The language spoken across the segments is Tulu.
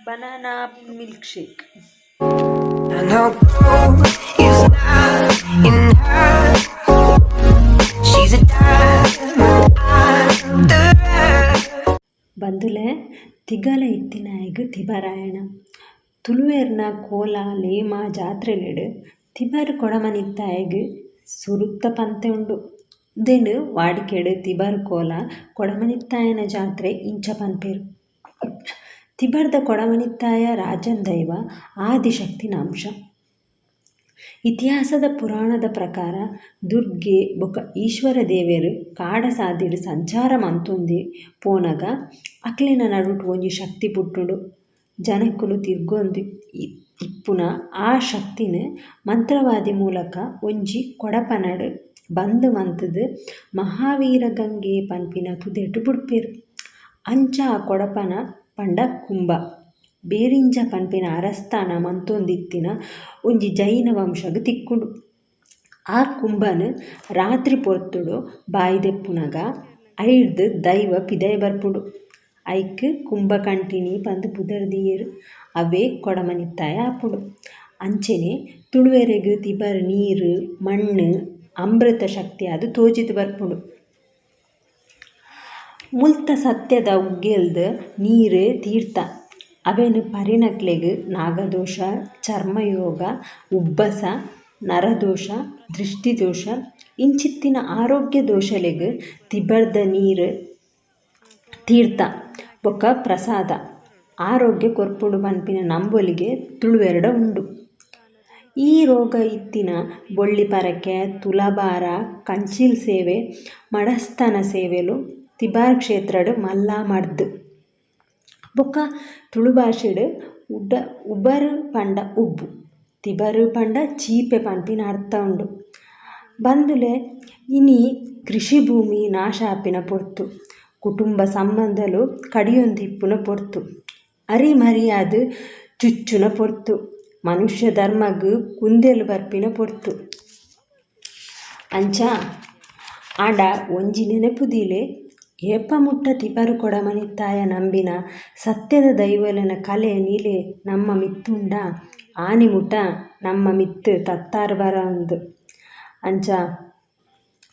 Banana milk shake. And her gold is not enough. She's a diamond, I'm the rough. ಬಂಧುಲೆ ತಿಗಲೆ ಇತ್ತಿನಾಯಗ್ ತಿಬರಾಯಣ. ತುಳುವೆರ್ನ ಕೋಲ, ನೇಮ, ಜಾತ್ರೆಲೆಡ್ ತಿಬಾರ್ ಕೊಡಮಣಿತ್ತಾಯಗ್ ಸುರುತ ಪಂತೆ ಉಂಡು. ಉಂದೆನ್ ವಾಡಿಕೆಡ್ ತಿಬಾರ್ ಕೋಲ, ಕೊಡಮಣಿತ್ತಾಯನ ಜಾತ್ರೆ ಇಂಚ ಪನ್ಪೆರ್. ತಿಬಾರ್ದ ಕೊಡಮಣಿತ್ತಾಯ ರಾಜಂದೈವ ಆದಿಶಕ್ತಿನ ಅಂಶ. ಇತಿಹಾಸದ ಪುರಾಣದ ಪ್ರಕಾರ ದುರ್ಗೆ ಬೊಕ ಈಶ್ವರ ದೇವೆರ್ ಕಾಡ ಸಾದಿಡ್ ಸಂಚಾರ ಮಂತೊಂದು ಪೋನಗ ಅಕ್ಲೆನ ನಡುಟು ಒಂಜಿ ಶಕ್ತಿ ಪುಟ್ಟುಂಡು. ಜನಕುಲು ತಿರ್ಗೊಂದು ಇಪ್ಪುನ ಆ ಶಕ್ತಿನ್ ಮಂತ್ರವಾದಿ ಮೂಲಕ ಒಂಜಿ ಕೊಡಪನಡ್ ಬಂದ್ ಮಂತುದು ಮಹಾವೀರ ಗಂಗೆ ಪನ್ಪಿನ ತುದೆಟ್ ಬುಡ್ಪೆರ್. ಅಂಚ ಆ ಕೊಡಪನ ಪಂಡ ಕುಂಬ ಬೇರಿಂಜ ಪನ್ಪಿನ ಅರಸ್ತಾನ ಮಂತೊಂದಿತ್ತಿನ ಒಂಜಿ ಜೈನ ವಂಶಗ್ ತಿಕ್ಕುಂಡು. ಆ ಕುಂಬನ್ ರಾತ್ರಿ ಪೊರ್ತುಡು ಬಾಯಿ ದೆಪ್ಪುನಗ ಐಡ್ದ್ ದೈವ ಪಿದಯಿ ಬರ್ಪುಂಡು. ಐಕ್ ಕುಂಬಕಂಟಿನಿ ಪಂದ್ ಪುದರ್ ದೀಯೆರ್. ಅವ್ವೇ ಕೊಡಮಣಿತ್ತಾಯ ಆಪುಂಡು. ಅಂಚೆನೆ ತುಳುವೆರೆಗ್ ತಿಬಾರ್ ನೀರ್, ಮಣ್ಣ್ ಅಮೃತ ಶಕ್ತಿ ಆದ್ ತೋಜಿದ್ ಬರ್ಪುಂಡು. ಮುಲ್ತ ಸತ್ಯದ ಉಗ್ಗೆಲ್ದ ನೀರ್ ತೀರ್ಥ ಅವೆನ್ ಪರಿನಕ್ಲೆಗ್ ನಾಗದೋಷ, ಚರ್ಮಯೋಗ, ಉಬ್ಬಸ, ನರದೋಷ, ದೃಷ್ಟಿದೋಷ ಇಂಚಿತ್ತಿನ ಆರೋಗ್ಯ ದೋಷಲೆಗ್ ತಿಬರ್ದ ನೀರ್ ತೀರ್ಥ ಬೊಕ್ಕ ಪ್ರಸಾದ ಆರೋಗ್ಯ ಕೊರ್ಪುಂಡು ಪನ್ಪಿನ ನಂಬೊಲಿಗೆ ತುಳುವೆರ್ಡ ಉಂಡು. ಈ ರೋಗ ಇತ್ತಿನ ಬೊಳ್ಳಿ ಪರಕೆ, ತುಲಾಭಾರ, ಕಂಚಿಲ್ ಸೇವೆ, ಮಡಸ್ಥಾನ ಸೇವೆಲು ತಿಬಾರ್ ಕ್ಷೇತ್ರಡ್ ಮಲ್ಲ ಮರ್ದ್. ಬೊಕ್ಕ ತುಳು ಭಾಷೆಡ್ ಉಡ ಉಬರ್ ಪಂಡ ಉಬ್ಬು, ತಿಬರ್ ಪಂಡ ಚೀಪೆ ಪನ್ಪಿನ ಅರ್ಥ ಉಂಡು. ಬಂಧುಲೆ ಇನಿ ಕೃಷಿ ಭೂಮಿ ನಾಶ ಆಪಿನ ಪೊರ್ತು, ಕುಟುಂಬ ಸಂಬಂಧಲು ಕಡಿಯೊಂದಿಪ್ಪುನ ಪೊರ್ತು, ಅರಿ ಮರಿಯಾದ್ ಚುಚ್ಚುನ ಪೊರ್ತು, ಮನುಷ್ಯ ಧರ್ಮಗ್ ಕುಂದೆಲ್ ಬರ್ಪಿನ ಪೊರ್ತು. ಅಂಚ ಆಂಡ ಒಂಜಿ ನೆನೆಪು ದೀಲೆ ಏಪ ಮುಟ್ಟ ತಿಬಾರ್ ಕೊಡಮಣಿತ್ತಾಯ ನಂಬಿನ ಸತ್ಯದ ದೈವೊಲೆನ ಕಲೆ ನಿಲೆ ನಮ್ಮ ಮಿತ್ತುಂಡ ಆನಿ ಮುಟ್ಟ ನಮ್ಮ ಮಿತ್ತ್ ತತ್ತಾರ್ ಬರಂದ್. ಅಂಚ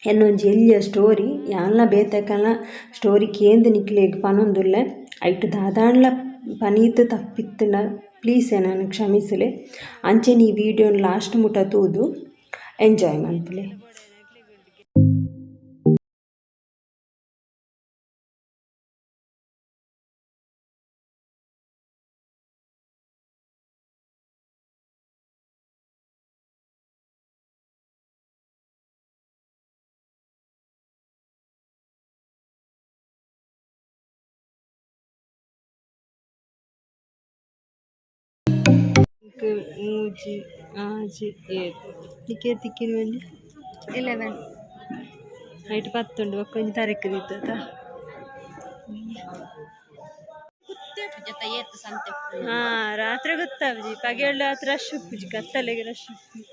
ಎನ್ನೊಂಜಿ ಎಲ್ಯ ಸ್ಟೋರಿ ಯಾನ್ಲ ಬೇತೆಕಲ್ನ ಸ್ಟೋರಿ ಕೇಂದ್ ನಿಕ್ಲೆಗ್ ಪನೊಂದುಲ್ಲೆ. ಐಟ್ ದಾದಾಂಡ್ಲ ಪನೀತ್ ತಪ್ಪಿತ್ತ್ಂಡ ಪ್ಲೀಸ್ ಎನನ್ ಕ್ಷಮಿಸುಲೆ. ಅಂಚೆನೆ ಈ ವಿಡಿಯೋನ್ ಲಾಸ್ಟ್ ಮುಟ್ಟ ತೂದು ಎಂಜಾಯ್ ಮನ್ಪುಲೆ. ಮೂಜಿ ಆಜಿ ಏಳ್ ನಿಕ್ಕ್ ಏತ್ ತಿಕ್ಕಿನಿ ಒಂಜಿ 11. ಐಟ್ ಪತ್ತ್ ಉಂಡು ಬೊಕ್ಕ ಒಂಜಿ ತರೆಕ್ ದೀತತ. ಹಾ ರಾತ್ರೆ ಗೊತ್ತಾಪುಜಿ, ಪಗೆಲ್ ಆತ್ ರಶ್ ಉಪ್ಪುಜಿ, ಕತ್ತಲೆಗ್ ರಶ್ ಉಪ್ಪುಜಿ.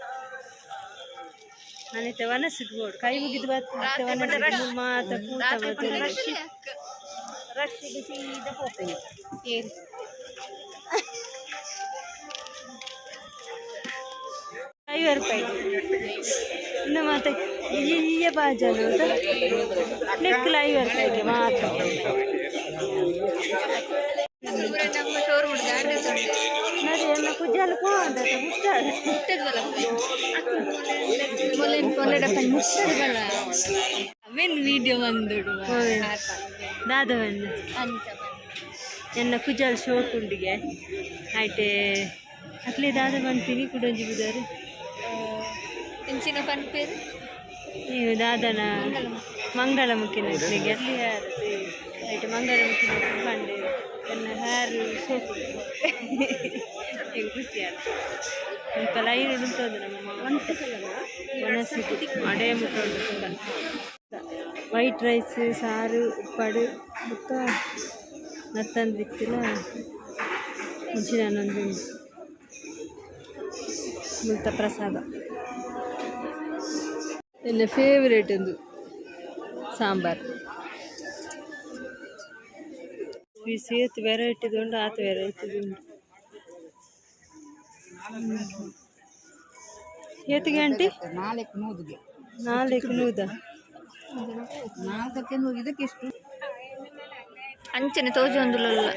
ಅನಿತ ವನಸುಗ್ ಬೋಡು ಕೈ ಮುಗಿದು ಬತ್ತ್ ವನಸುಗ್ ಮಾತ ಪೂತ ಮಾತ. ರಶ್ ಸೀದಾ ಪೋಪೆನಿ. ಏರ್ 50 ರೂಪಾಯಿ ಇನ್ನು ಮಾತ ಎಲ್ಯ ಬಾಜನ ನೆಕ್ಕ್ಲ 50 ರೂಪಾಯಿಗೆ ಮಾತ. ನಮ್ಮ ಶೋರೂಮ್ ನಡಿ ಎನ್ನ ಕುಜಲ್ ಪೋಂಡ ಮುಟ್ಟಾಡು. ಮುಟ್ಟದ ಬಲ ಅವೇನು ವಿಡಿಯೋ ಬಂದುಡು. ದಾದ ಬಂದು ಅಂಚ. ಎನ್ನ ಕುಜಲ್ ಶೋಕ್ ಉಂಡಿಗೆ ಐಟೆ ಅಕ್ಲೆ ದಾದ ಪನ್ಪಿನಿ ಕುಡೊಂಜಿ ಬುದಾರು. ಎಂಚಿನ ಪನ್ಪೇರು? ನೀವು ದಾದನ ಮಂಗಳಮುಖಿನಕ್ಲೆಗೆ ಅಲ್ಲಿ ಯಾರು ಐಟೆ ಮಂಗಳಮುಖಿನ ಪಂಡೆ ಎನ್ನ ಹೇರ್ ಸೋಕು ಹೆಂಗೆ ಖುಷಿ ಆಯ್ತು. ಮುಲ್ಪ ಲೈನ್ ಉಂಟು ನಮ್ಮ ಮನಸ್ಸಿಗೆ ಅಡೆ ಮುಟ್ಟ ಉಂಡು. ವೈಟ್ ರೈಸ್ ಸಾರು ಉಪ್ಪಡು ಬೊಕ್ಕ ನತ್ತಂದಿತ್ತಿನ ಮುಂಚಿನ ಒಂಜಿ ಉಂಡು ಮುಲ್ತ ಪ್ರಸಾದ. ಎನ್ನ ಫೇವರೇಟ್ ಒಂದು ಸಾಂಬಾರ್. ಪೀಸ್ ಏತ್ ವೆರೈಟಿ ಉಂಡು ಆತ್ ವೆರೈಟಿ ಉಂಡು. ಏತ್ ಗಂಟೆ? ನಾಲ್ಕು ನೂದುಗೆ. ನಾಲ್ಕು ನೂದ. ನಾಲ್ಕಕ್ಕೆ ನೂರು, ಇದಕ್ಕೆ ಎಷ್ಟು? ಅಂಚನೆ ತೋಜೊಂದುಲಲ್ಲ.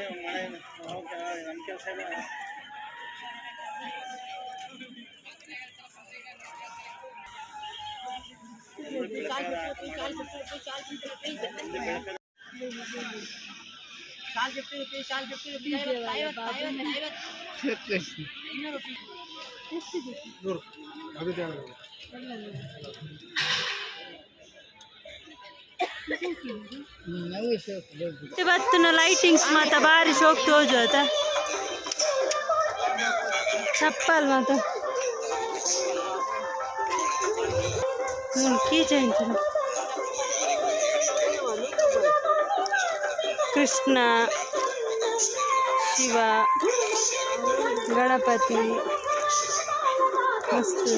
ಬತ್ತುನ ಲೈಟಿಂಗ್ಸ್ ಮಾತ ಬಾರಿ ಶೋಕ್ ತೋಜು ಆತ. ಚಪ್ಪಲ್ ಮಾತ ಕೀ ಚೈನ್. ಕೃಷ್ಣ, ಶಿವ, ಗಣಪತಿ ಮಸ್ತ್.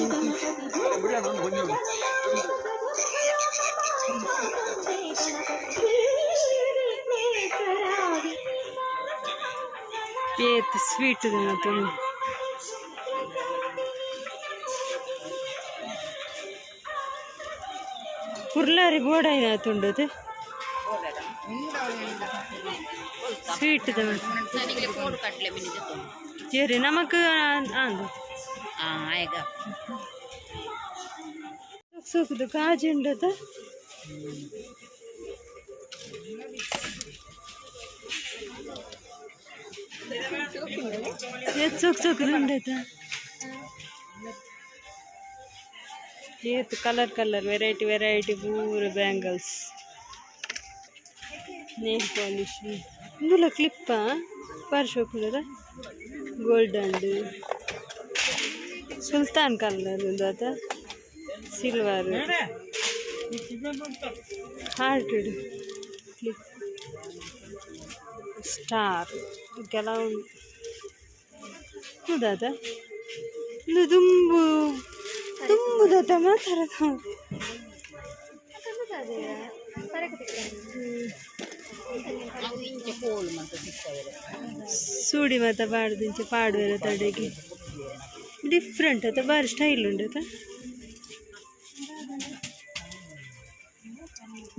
ಏತ್ ಸ್ವೀಟ್ ತುಂಬ. ಕುರ್ಲಾರಿ ಬೋಡಾಯಿನ ತುಂಡದು ಸ್ವೀಟ್. ಸರಿ, ನಮಕ್ ಆಂದು ಸೂಕುದು ಕಾಜಿ ಉಂಡದ. ಏತ್ ಸೂಕ್ ಸೂಕುದು ಉಂಡದ. ಏತ್ ಕಲರ್ ಕಲರ್, ವೆರೈಟಿ ವೆರೈಟಿ ಪೂರ ಬ್ಯಾಂಗಲ್ಸ್, ನೇಲ್ ಪಾಲಿಶ್. ಇಂದುಲ ಕ್ಲಿಪ್ಪ ಬಾರಿ ಶೋಕುಂಡದ. ಗೋಲ್ಡ್ ಅಂಡ್ ಸುಲ್ತಾನ್ ಕಲರ್ ಉಂದು ಅತ. ಸಿಲ್ವರ್ ಹಾರ್ಟೆಡ್ ಕ್ಲಿಪ್, ಸ್ಟಾರ್ ಕೆಲವು ಹೌದಾದ. ಇಂದು ದುಂಬು ದುಂಬುದತ ಮಾತಾಡೋದು. ಸೂಡಿ ಮಾತ ಪಾಡ್ದು ಇಂಚ ಪಾಡುವೆರ ತಡೆಗೆ. ಡಿಫ್ರೆಂಟ್ ಅತ, ಬಾರಿ ಸ್ಟೈಲ್ ಉಂಡತ.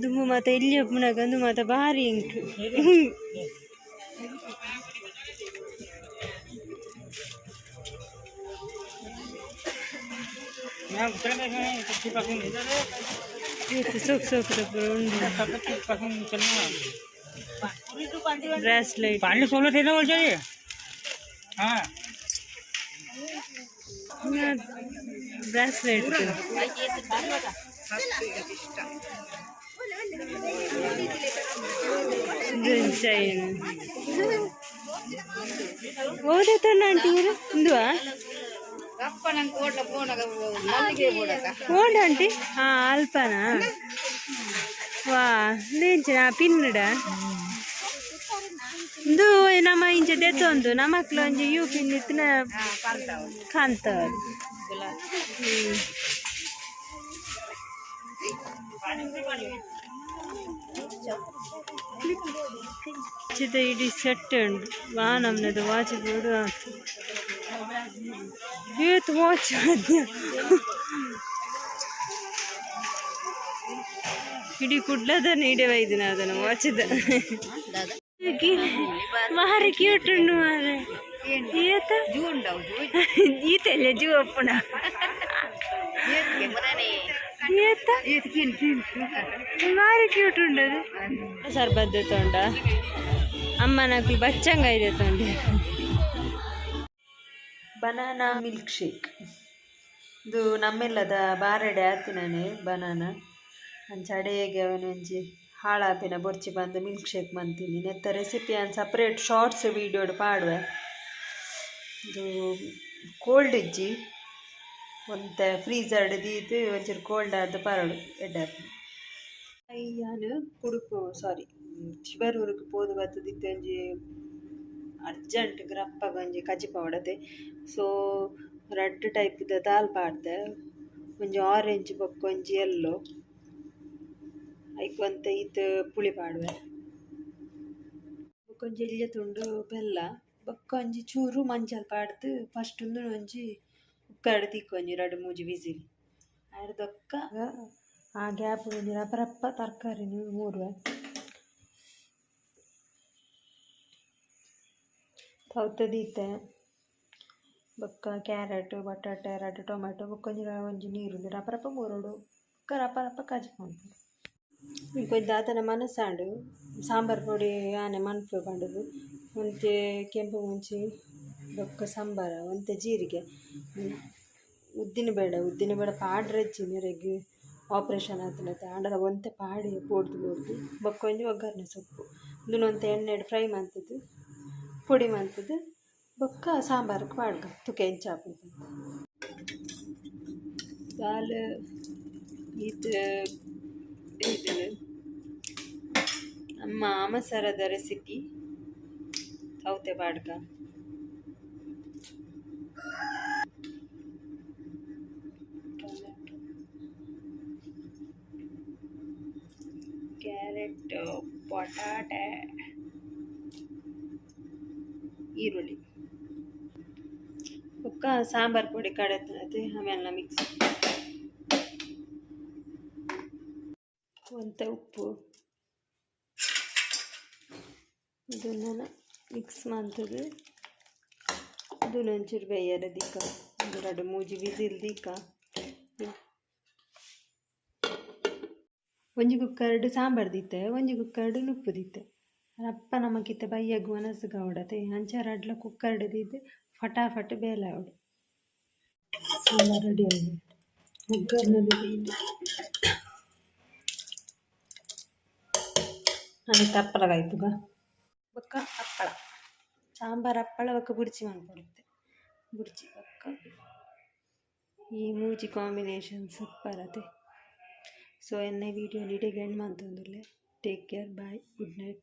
ದುಂಬು ಮಾತ ಎಲ್ಲಿ ಉಪ್ಪುನಗ ಅಂದು ಮಾತ ಬಾರಿ ಇಂಕ್. ಏತ್ ಸೋಕ್ ಸೋಕುದ ಪೂರ ಉಂಡು. ಬ್ರಾಸ್ಲೆಟ್. पानी सोलो थे ना बोलते। हाँ। ಬ್ರಾಸ್ಲೆಟ್. ಚೈನ್ ಓದತಣ್ಣ ಆಂಟಿ ಇಂದುವಾ. ಓಡ ಆಂಟಿ. ಹಾ, ಅಲ್ಪನಾ? ವಾ, ಇಂಚಿನ ಪಿನ್ನುಡ ಇಂದು ನಮ್ಮ ಇಂಚ ದೆತ್ತೊಂದು ನಮಕ್ಲ ಒಂಜಿ you pin ಇತ್ತಿನ ಕಾಂತವರು. ಚಿದ ಇಡೀ ಸೆಟ್ ಉಂಡು. ವಾ, ನಮ್ನದು ವಾಚ್ ಬೋಡು ಆತು. ಏತ್ ವಾಚ್ ಇಡೀ ಕುಡ್ಲದ ಇಡೇ ವೈದಿನ ಅದನ್ನ ವಾಚಿದ. ಮಾರಿ ಕ್ಯೂಟ್ ಉಂಡು ಮಾರೆ. ಏತ ಈತೆಲ್ಲ ಜೂ ಅಪ್ಪುಣ. ಏತ ಮಾರಿ ಕ್ಯೂಟ್ ಉಂಡದು. ಸರ್ಬತ್ ತೊಂಡ ಅಮ್ಮನಕ್ಲು ಬಚ್ಚಂಗ ಇದೆ ತೊಂಡೆ. ಬನಾನಾ ಮಿಲ್ಕ್ ಶೇಕ್ ಇದು ನಮ್ಮೆಲ್ಲದ ಬಾರಡೆ ಆತಿನಾನೆ ಬನಾನ. ಅಂಚ ಅಡೆಗೆ ಅವನ ಒಂಜಿ ಹಾಳಾಪಿನ ಬೊರ್ಚಿ ಬಂದು ಮಿಲ್ಕ್ ಶೇಕ್ ಮಂತೀನಿ. ನೆತ್ತ ರೆಸಿಪಿ ಅನ್ ಸಪ್ರೇಟ್ ಶಾರ್ಟ್ಸ್ ವೀಡಿಯೋಡ್ ಪಾಡುವೆ. ಇದು ಕೋಲ್ಡ್ ಇಜ್ಜಿ, ಒಂತೆ ಫ್ರೀಸರ್ಡ್ ದೀದ್ ಒಂಚೂರು ಕೋಲ್ಡ್ ಆದ್ ಪರಡು ಎಡ್ಡೆ. ಯಾನ್ ಕುಡುಪು, ಸಾರಿ, ಶಿಬರೂರುಗ್ ಪೋದು ಬತ್ತುದಿತ್ತೆ. ಒಂಜಿ ಅರ್ಜೆಂಟ್ ಗ್ರಪ್ಪಗ್ ಒಂಜಿ ಕಜಿಪು ಆವಡತೆ. ಸೊ ರಡ್ಡ್ ಟೈಪ್ದ ದಾಲ್ ಪಾಡ್ದೆ, ಒಂಜಿ ಆರೆಂಜ್ ಬೊಕ್ಕ ಒಂಜಿ ಎಲ್ಲೋ. ಐಕ್ ಒಂತೆ ಈತ್ ಪುಳಿ ಪಾಡುವೆ. ಬೊಕ್ಕ ಒಂಜಿ ಎಲ್ಯ ತುಂಡು ಬೆಲ್ಲ. ಬೊಕ್ಕ ಒಂಜಿ ಚೂರು ಮಂಜಲ್ ಪಾಡ್ದ್ ಫಸ್ಟ್ ಉಂದುನು ಒಂಜಿ ಕುಕ್ಕರ್ಡ್ ದೀಕ ಒಂಜಿ ರಡ್ಡ್ ಮೂಜಿ ವಿಸಿಲ್. ಐರ್ದ್ ಬೊಕ್ಕ ಆ ಗ್ಯಾಪ್ ಒಂಜಿ ರಪ್ಪ ರಪ್ಪ ತರಕಾರಿನ್ ಮೂರುವೆ. ಸೌತೆ ದೀತೆ ಬೊಕ್ಕ ಕ್ಯಾರೆಟ್ ಬಟಾಟೆ ರಡ್ಡ್ ಟೊಮೆಟೊ ಬೊಕ್ಕ ಒಂಜಿ ಒಂಜಿ ನೀರುಳ್ಳಿ ರಪ್ಪ ರಪ್ಪ ಮೂರೊಡು ಬೊಕ್ಕ ರಪ್ಪ ರಪ್ಪ ಕಜಿಪು ಮನ್ಪೊಡು. ಎಂಕೊಂಜಿ ದಾದನ ಮನಸಾಂಡ್ ಸಾಂಬಾರ್ ಪೊಡಿ ಆನೆ ಮನ್ಪುವೆ ಪಂಡುದು ಒಂತೆ ಕೆಂಪು ಮುಂಚಿ ಬೊಕ್ಕ ಸಾಂಬಾರ ಒಂತೆ ಜೀರಿಗೆ ಉದ್ದಿನ ಬೇಳೆ ಉದ್ದಿನ ಬೇಳೆ ಪಾಡ್ರೆ ಇಜ್ಜಿ ಮೆರೆಗ್ ಆಪ್ರೇಷನ್ ಆತುಂಡತೆ ಆಂಡಲ ಒಂತೆ ಪಾಡಿ ಪೋಡ್ದು ಪೋಡ್ದು ಬೊಕ್ಕ ಒಂಜಿ ಒಗ್ಗರಣೆ ಸೊಪ್ಪು ಉಂದುನು ಒಂತೆ ಎಣ್ಣೆಡ್ ಫ್ರೈ ಮಂತುದು ಪೊಡಿ ಮಂತುದು ಬೊಕ್ಕ ಸಾಂಬಾರ್ಗ್ ಪಾಡ್ಗ ತೂಕ ಎಂಚ ಆಪುಂಡು ಪಂದ್. ದಾಲ್ ಈತ್ ಬೆಯ್ದುಂಡು ನಮ್ಮ ಅಮಸರದ ರೆಸಿಪಿ ಸೌತೆ ಪಾಡ್ಗ. ಟೊಮೆಟೊ ಕ್ಯಾರೆಟ್ ಬಟಾಟೆ ಈರುಳ್ಳಿ ಬೊಕ್ಕ ಸಾಂಬಾರ್ ಪೊಡಿ ಕಡೆತನತೆ ಆಮೇಲೆ ಮಿಕ್ಸ್ ಒಂತೆ ಉಪ್ಪು ಉಂದೆನ್ ಮಿಕ್ಸ್ ಮಂತುದು ಉಂದುನು ಒಂಚೂರು ಬೇಯರೆ ದೀಕ ಒಂಜಿ ರಡ್ಡ್ ಮೂಜಿ ವಿಸಿಲ್ ದೀಕ. ಒಂಜಿ ಕುಕ್ಕರ್ಡ್ ಸಾಂಬಾರ್ ದೀತೆ, ಒಂಜಿ ಕುಕ್ಕರ್ಡ್ ನುಪ್ಪು ದೀತೆ. ರಪ್ಪ ನಮಕ್ ಇತ್ತೆ ಬಯ್ಯಗ್ ವನಸ್ಗ್ ಆವೊಡತೆ ಅಂಚ ರಡ್ಡ್ಲ ಕುಕ್ಕರ್ಡ್ ದೀದ್ ಫಟಾಫಟ್ ಬೇಲೆ ಆವೊಡು. ಸಾಂಬಾರ್ ರೆಡಿ ಆಂಡ್ ಒಗ್ಗರಣೆ ದೀದ್ ಅನಿತ ಹಪ್ಪಳ ಕಾಯ್ಪುಗ ಬೊಕ್ಕ ಹಪ್ಪಳ ಸಾಂಬಾರ್ ಹಪ್ಪಳ ಬೊಕ್ಕ ಬುಡ್ಚಿ ಮನ್ಪೊಡು ಇತ್ತೆ ಬುಡ್ಚಿ ಬೊಕ್ಕ ಈ ಮೂಜಿ ಕಾಂಬಿನೇಷನ್ ಸೂಪರ್ ಅತೆ. ಸೊ ಎನ್ನ ವೀಡಿಯೋ ಇಡೆಗ್ ಎಂಡ್ ಮಂತೊಂದುಲ್ಲೆ. Take care, bye, good night.